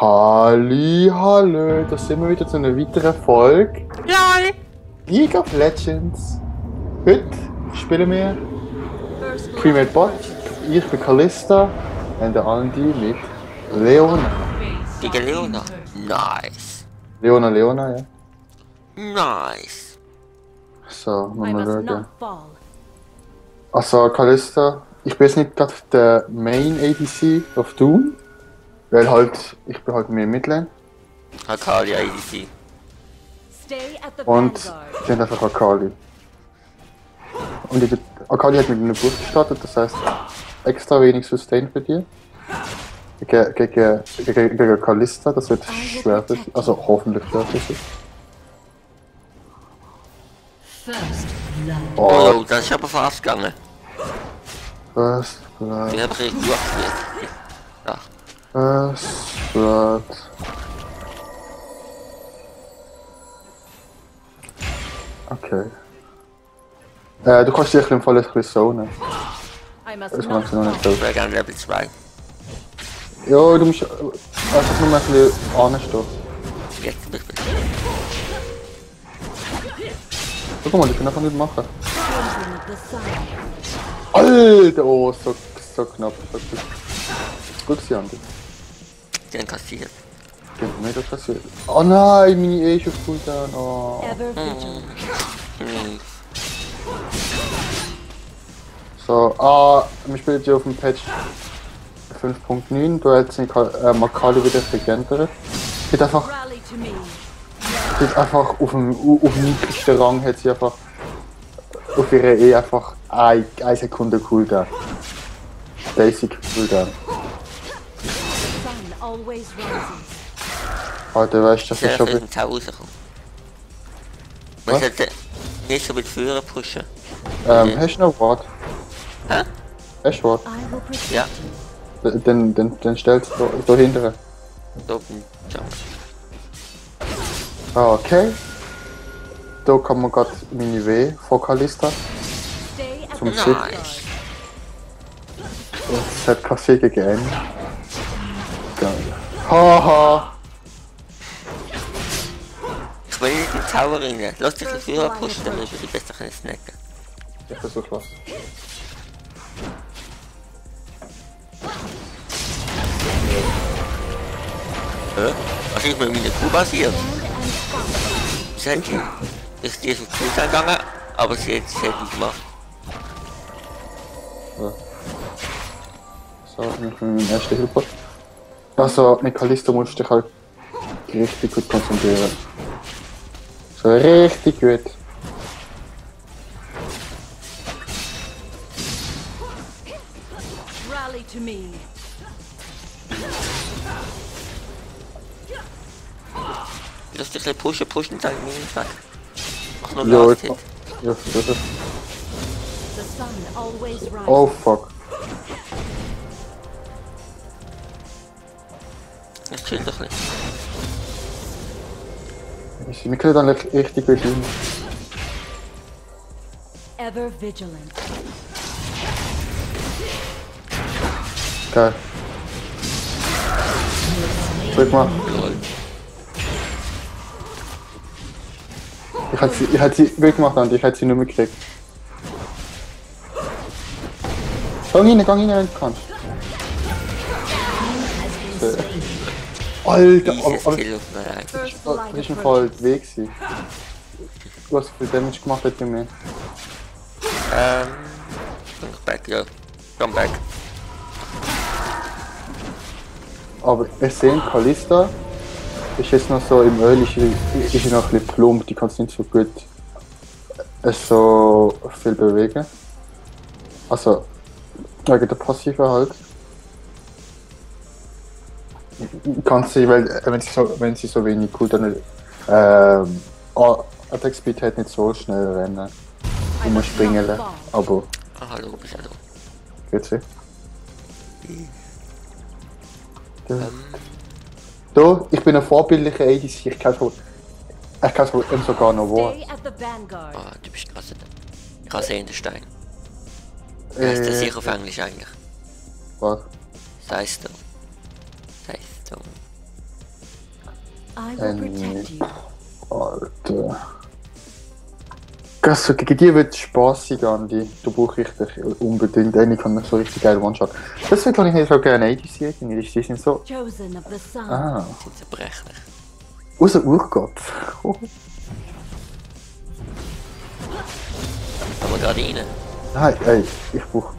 Hallo, da sind wir wieder zu einer weiteren Folge LOL! League of Legends. Heute spielen wir Premade Bot. Ich bin Kalista und der Andi mit Leona. Gegen Leona. Nice. Leona, ja. Nice. So, mal schauen. Also Kalista, ich bin jetzt nicht gerade der Main ADC auf Doom, weil halt, ich bin halt mehr Midlane. Akali ADC. Und ich bin einfach Akali. Und Akali hat mit einer Brust gestartet, das heißt extra wenig Sustain für dich. Gegen Kalista, das wird schwer für sie, also hoffentlich schwer für sie. Oh, das ist aber fast gegangen. First Ich Blood. habe richtig gut gespielt. Ja. First Blood. Okay. Du kannst dich im Fall ein bisschen zonen. Das machst du noch nicht so. Ich wäre gerne Level 2. Ja, du musst einfach nur mal ein bisschen anstehen. Jetzt zum Beispiel. Guck mal, ich kann einfach nicht machen. Alter, oh, so knapp. Gut, sie haben Den kassiert. die haben mega kassiert. Oh nein, meine E ist auf Cooldown. Oh. So, wir spielen ja auf dem Patch 5.9, da hat sich Makali wieder geändert. Geht einfach auf dem niedrigsten Rang hat sie einfach auf ihrer E einfach 1 Sekunde Cooldown. Basic Cooldown. Alter, weißt du, das ist schon ein Tau rausgekommen. Man sollte nicht so mit Führer pushen. Hast du noch Wort? Hä? Hast du Wort? Ja. Dann stellst du da hinten. Da oben. Jump. Okay. Da kann man gerade meine W von Kalista zum Sieg. Nice. Es hat Kaffee gegeben. Geil. Haha! Ich will nicht in den Tower rein. Lass dich den Führer pushen, dann wirst du besser snacken. Ich versuch was. Was ist mit meiner Kuh passiert? Die ist auf die Fuß gegangen, aber sie hat es nicht gemacht. Ja. So, ich bin mein erster Hilfe. Also, mit Kalista musst du dich halt richtig gut konzentrieren. So, richtig gut. Rally to me. Lass dich ein bisschen pushen, dann minus weg. Mach nur Ja, Last Hit. ja, bitte. The sun always rises. Oh fuck. Das chillt doch nicht. Wir können dann richtig gut hin. Ever vigilant. Geil. Drück mal. Lol. Ich hätte sie weggemacht und ich hätte sie nur mitgekriegt. Gang rein, wenn du kannst. Alter, Dieses aber Kill auf mir rein. First das light ist im of Fall Weg gewesen. Du hast viel Damage gemacht mit mir. Bring back, ja. Come back. Aber ich sehe, Kalista ist jetzt noch so im Öl, ist noch ein bisschen plump, die kannst nicht so gut so viel bewegen. Also, wegen der Passive halt. Kann sie, weil wenn sie so wenig Cooldown Attack Speed hat nicht so schnell rennen. Du musst springen, aber Ah, hallo, bist du geht sie. Da, ich bin ein vorbildlicher ADC, ich kann ihm sogar noch Wort. Stay at the vanguard. Ah, du bist krass in der Stein. Wie heißt das sicher auf Englisch eigentlich? Was? Sidestone. Sidestone. I will protect you. Alter. Also, gegen die wird es spaßig, Andi. Da brauche ich dich unbedingt. Eine kann mich so richtig geil one-shot. Deswegen kann ich nicht so gerne ADC irgendwie. Die sind so. Chosen of the sun. Ah. Sind zerbrechlich. Außer Urgott. Oh. Aber gerade rein. Nein, ey, ich brauche.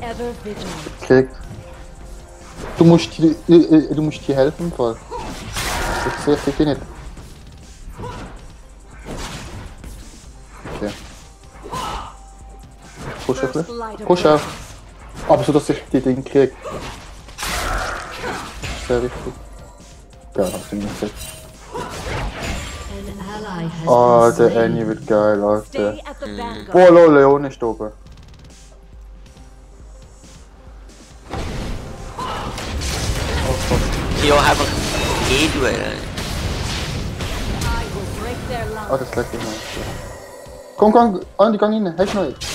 Ever vigilant. Okay. Du musst dir helfen im Fall. Ich sehe dich nicht. Okay. Push ein bisschen. Push auf. Aber so, dass ich die Dinge kriege. Sehr wichtig. Geil, hast du nicht gesehen. Ah, der Annie wird geil, Alter. Stay at the vanguard. Oh, lol, Leon ist oben. Ja, einfach E-Duell. I will break their line. Ah, das leckt mich noch. Komm, Andi, gang rein. Hast du noch nicht?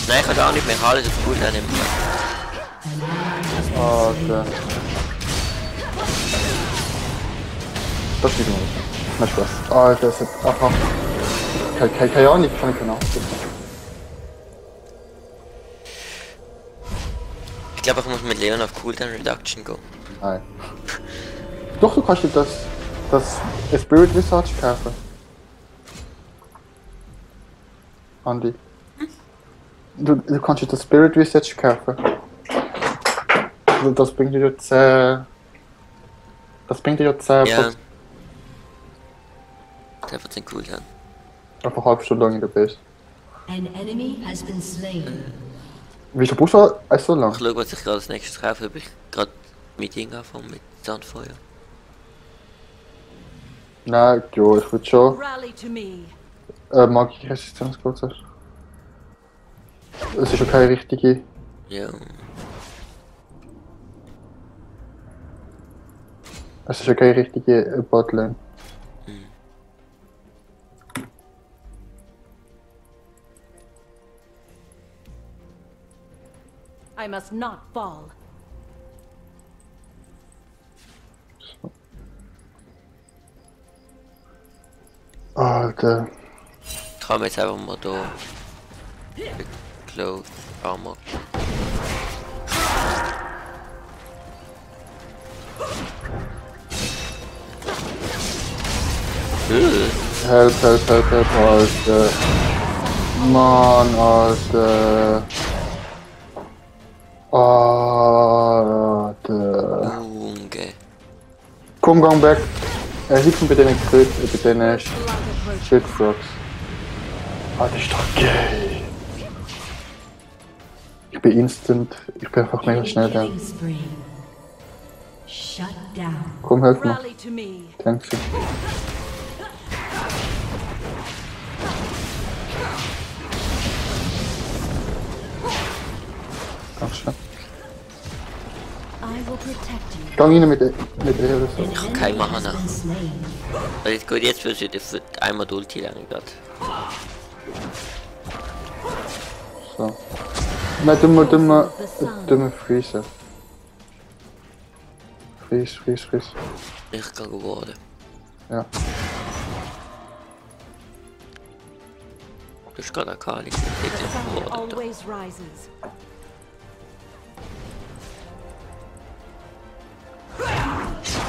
Nein, ich kann gar nicht mehr. Ich habe alles auf Cooldown nicht mehr. Alter. Das ist nicht mehr. Nein, Spaß. Alter, das hat. Aha. Keine Ahnung, ich kann nicht genau. Ich glaube, ich muss mit Leon auf Cooldown Reduction gehen. Nein. Doch, du kannst dir das Spirit Visage kaufen. Andi. Du kannst dir das Spirit Visage kaufen. Das bringt dir jetzt das bringt dir jetzt Ja. 10% Cooldown. einfach eine halbe Stunde lang in der Base. An enemy has been slain. Wieso brauchst du so lang? Ich schaue, was ich gerade als nächstes kaufe. Habe ich gerade mit Ding angefangen, mit Sandfeuer. Nein, ja, ich würde schon Rally to me. magische Resistenz kurz hast. Es ist schon keine richtige. Ja. Es ist ja keine richtige Botlane. I must not fall. Alter. Ich habe jetzt einfach mal da. Clothes, Armor. Help, Alter. Mann, Alter. Alter. Unge. Komm, gang back. Hilf mir bei denen Crit, bei denen Shitfrogs. Ah, das ist doch geil. Ich bin instant. Ich bin einfach mega schnell da. Killing spree. Shut down. Komm, helf mir. Rally to me. Danke. Dankeschön. I will protect you. Gang rein mit ihr oder so. Ich habe keine Mana. Been slain. Weil jetzt geht jetzt für einmal die Ulti lang gerade. So. Nein, dummer Freezer. Freeze. Ich kann geworden. Ja. Das ist gerade Akali. Ich The bin sun geworden. always rises.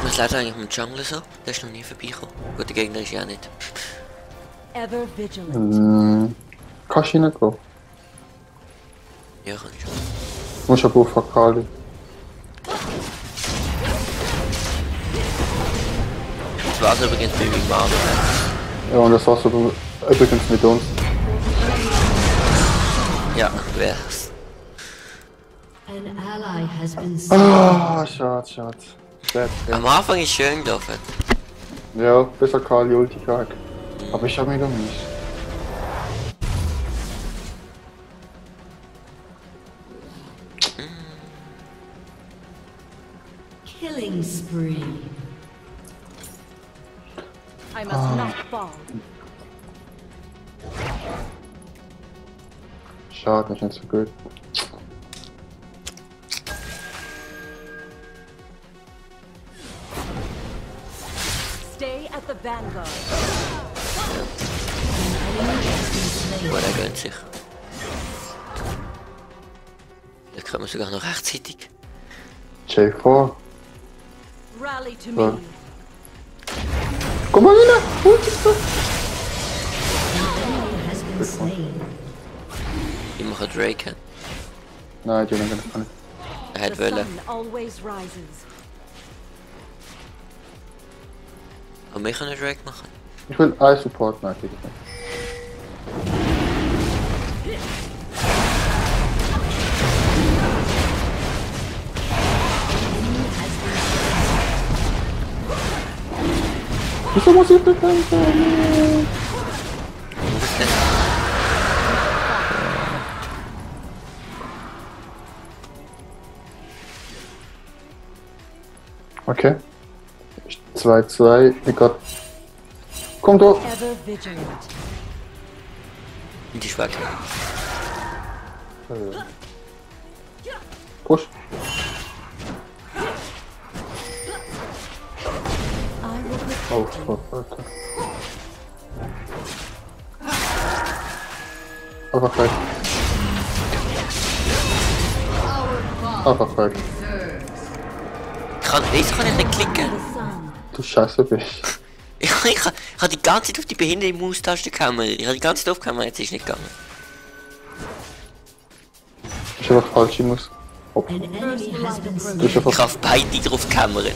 Was lädt eigentlich mit dem Jungle so? Der ist noch nie vorbeigekommen. Gut, der Gegner ist ja nicht. Ever vigilant. Kannst du reingehen? Ja, kann ich schon. Du musst aber auf Akali. Das war's übrigens bei meinem Mann. Ja, und das war's übrigens mit uns. Ja, wär's. An ally has been slain. Ah, schade. Sad. Am Anfang ist schön gelaufen. Ja, bis Akali Ulti gehabt. Aber ich hab mega mies. Killing spree. I must not fall. Schade, nicht so gut. Stay at the vanguard. Aber der gönnt sich. Da können wir sogar noch rechtzeitig. J4. Rally to Ja. me. Komm mal rein! Holt dich doch! Has been slain. Ich mache Drake. Nein, die haben nicht. Er The hat wollen. sun always rises. Und wir können Drake machen. Ich will einen Support, nein, bitte nicht. Wieso muss ich bekannt sein? Okay. 2-2. Ich grad. Komm doch! Ever vigilant. Und die Schwäche. Push. I will protect Oh, you. fuck, Alter. Einfach weg. Einfach weg. Wieso kann ich nicht klicken? The sun. Du Scheiße bist. Ich habe die ganze Zeit auf die behinderte Maustaste gekommen. Ich habe die ganze Zeit aufgekommen, jetzt ist nicht gegangen. Das ist einfach falsch, ich muss. Hopp. An enemy has been Du slain. bist einfach. Ich habe auf beide drauf gekämmert.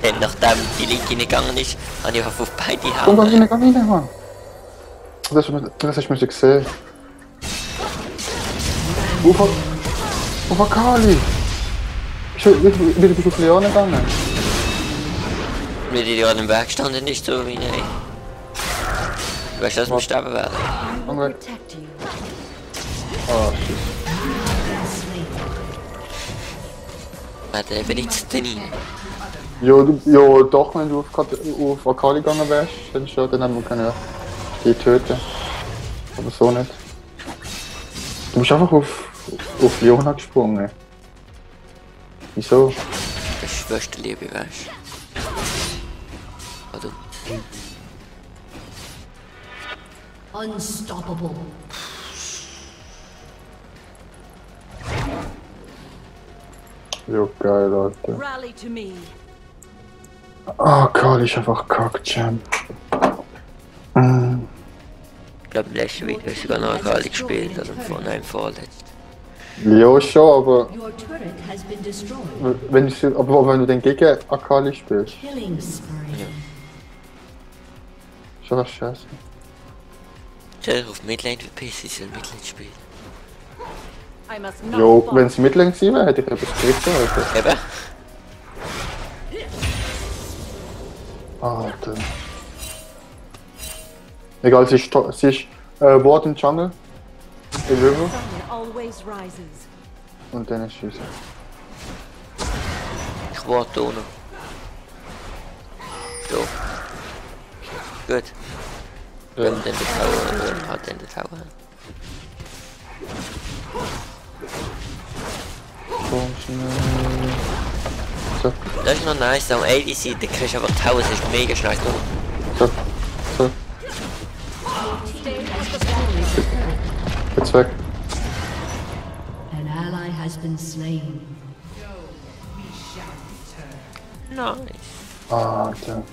Dann, nachdem die linke nicht gegangen ist, habe ich auf beide Komm, Hände. komm rein, Mann! Das hast du mir gesehen. Ufa Kali! Wie bist du auf Leone gegangen? Weil die an dem Weg standen, nicht so wie nein. Du weißt, dass wir sterben werden. I Okay. will protect you. Ah, shit. Wir hätten eben nichts trainieren. Ja, doch, wenn du auf Akali gegangen wärst, dann hätten wir können die töten. Aber so nicht. Du bist einfach auf Leona gesprungen. Wieso? Das ist Schwesterliebe, weißt du. Oder? Unstoppable. Ja, geil, Leute. Rally to me. Ah, Kali ist einfach Kack-Champ. Ich glaube, im letzten Video hast du sogar noch Kali gespielt, also von einem vorletzt. Ja, schon, aber Your turret has been destroyed. wenn du den gegen Akali spielst, Killing spree. ist das scheiße. Stell dich auf Midlane verpissen, sie soll Midlane spielen. I must not Jo, fall. wenn es Midlane gewesen wäre, hätte ich etwas gegriffen, Alter. Eben. Alter. Egal, sie ist Ward im Jungle. Im River. The sun always rises. Und dann ist Schüsse. Ich warte ohne. So. Gut. Ja. Dann den Tower, hat den Tower. Komm schnell. So, Das ist noch nice, am ADC, da kriegst du einfach Tower, das ist mega schnell durch. so, so. Jetzt weg. An ally has been slain. Nice. Alter.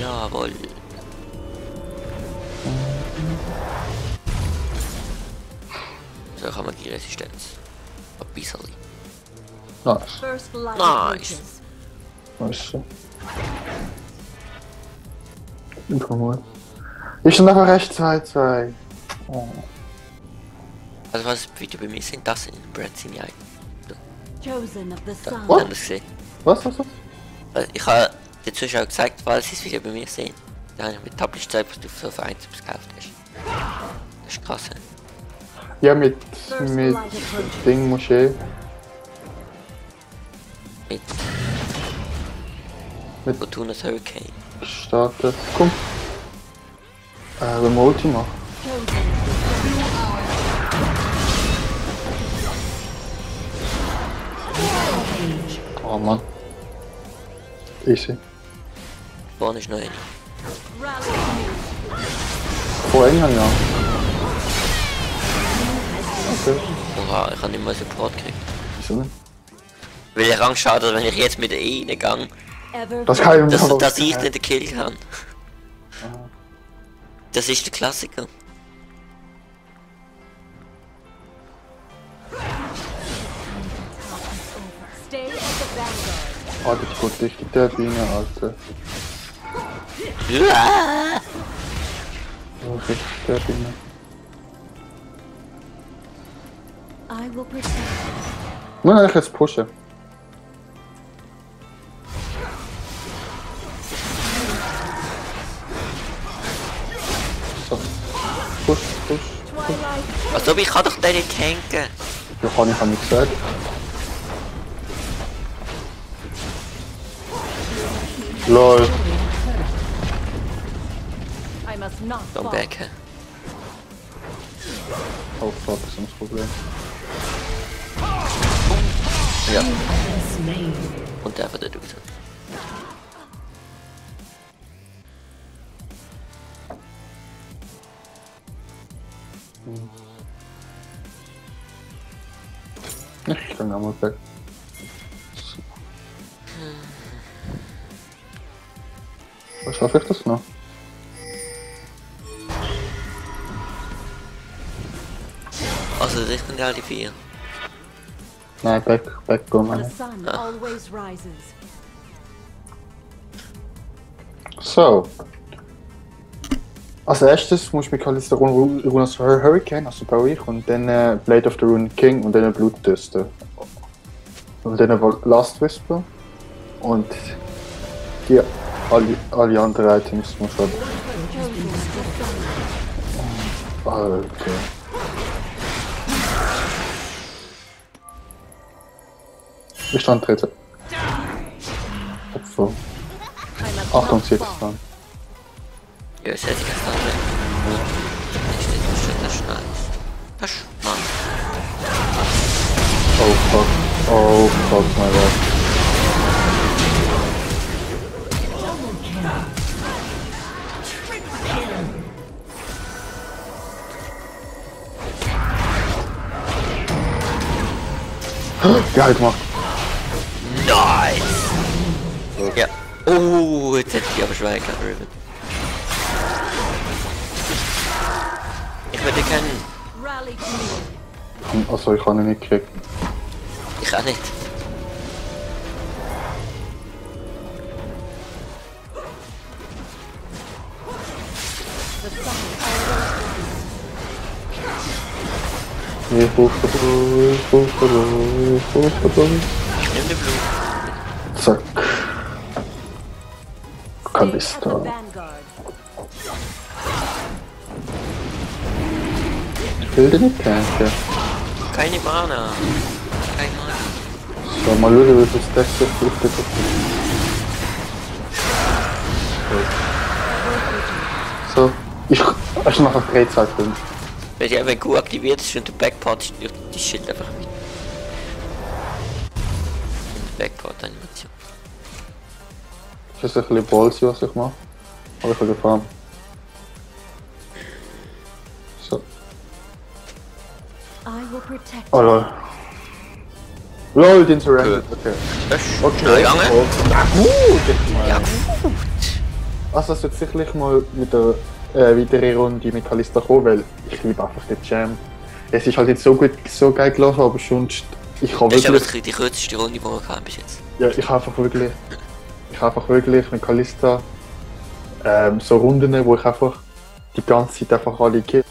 Jawohl. So kann man die Resistenz. Ein bisschen. Nice. First light Nice. approaches. Nice. Informiert. Ich bin einfach recht 2-2. Oh. Also was wieder bei mir sind, das sind Brad seine Eigen. Chosen of the sun. What? Anders gesehen. Was? Weil ich habe den Zuschauern gezeigt, weil sie es wieder bei mir sehen. Da habe ich mit Tablet gezeigt, was du so für eins gekauft hast. Das ist krass. He? Ja, mit Ding Moschee. Mit Mit- Fortuna's Hurricane. Starten. Komm. Remote machen. Oh Mann. Easy. Vorne ist noch eine. Rally. Vor eng habe ich auch. Okay. Oha, ich habe nicht mal Support gekriegt. Wieso nicht? Weil ich Angst hatte, wenn ich jetzt mit der E reingehe, Ever. Das kann ich dass ich nicht den Kill kann. Das ist der Klassiker. Stay at the vanguard. Alter, ich wollte richtig der Biene, Alter. Uah! Oh, richtig der Biene. I will protect. Muss ich jetzt pushen? So. Push. Twilight. Also ich kann doch den nicht tanken. Ja, kann ich nicht gesagt. LOL. I must not Don't fall. back. Oh fuck, das ist ein Problem. Ja, Slain. und der von der Dude. Ich kann auch mal weg. So. Schaffe ich das noch? Also das sind ja die 4. Nein, back go, The meine. sun always rises. So. Als erstes muss ich mit Kalista Runas Hurricane, also baue ich, und dann Blade of the Rune King und dann Blutdüste. Und dann Last Whisper. Und die alle anderen Items muss ich okay. Ich stand dritte. Opfer. I must Achtung, not sie ist fall. dran. Ja, das hätte ich jetzt nicht. Das ist nice. Das ist nice. Oh fuck, my god. Geil gemacht. Nice! Ja. Oh, jetzt hätte ich aber Schwein gehabt, Riven. Ich würde kennen. Rally to me. Also ich kann ihn nicht kriegen. Ich auch nicht. The sun always Ich nehme den Blut. Zack. Stay at the Kalista. vanguard. Ich will den nicht tanken. Keine Mana. Keine Mana. So, mal schauen, wie das Deck so gut ist. So, ich mache auf Great Zeit drin. Wenn die einfach gut aktiviert ist und der Backpart stirbt die Schild einfach mit. Backpart-Animation. Das ist ein bisschen ballsy, was ich mache. Aber ich will gefahren. So. I will protect. Oh lol. LOL, den surrendered. Okay. Das ist Okay. schnell gegangen. Na gut, jetzt mal. Ja, gut. Also es wird sicherlich mal mit der weiteren Runde mit Kalista kommen, weil ich liebe einfach den Jam. Es ist halt nicht so gut, so geil gelaufen, aber sonst, ich kann Das ist aber wirklich, die kürzeste Runde, die wir hatten bis jetzt. ja, ich habe einfach wirklich mit Kalista so Runden, wo ich einfach die ganze Zeit einfach alle kill.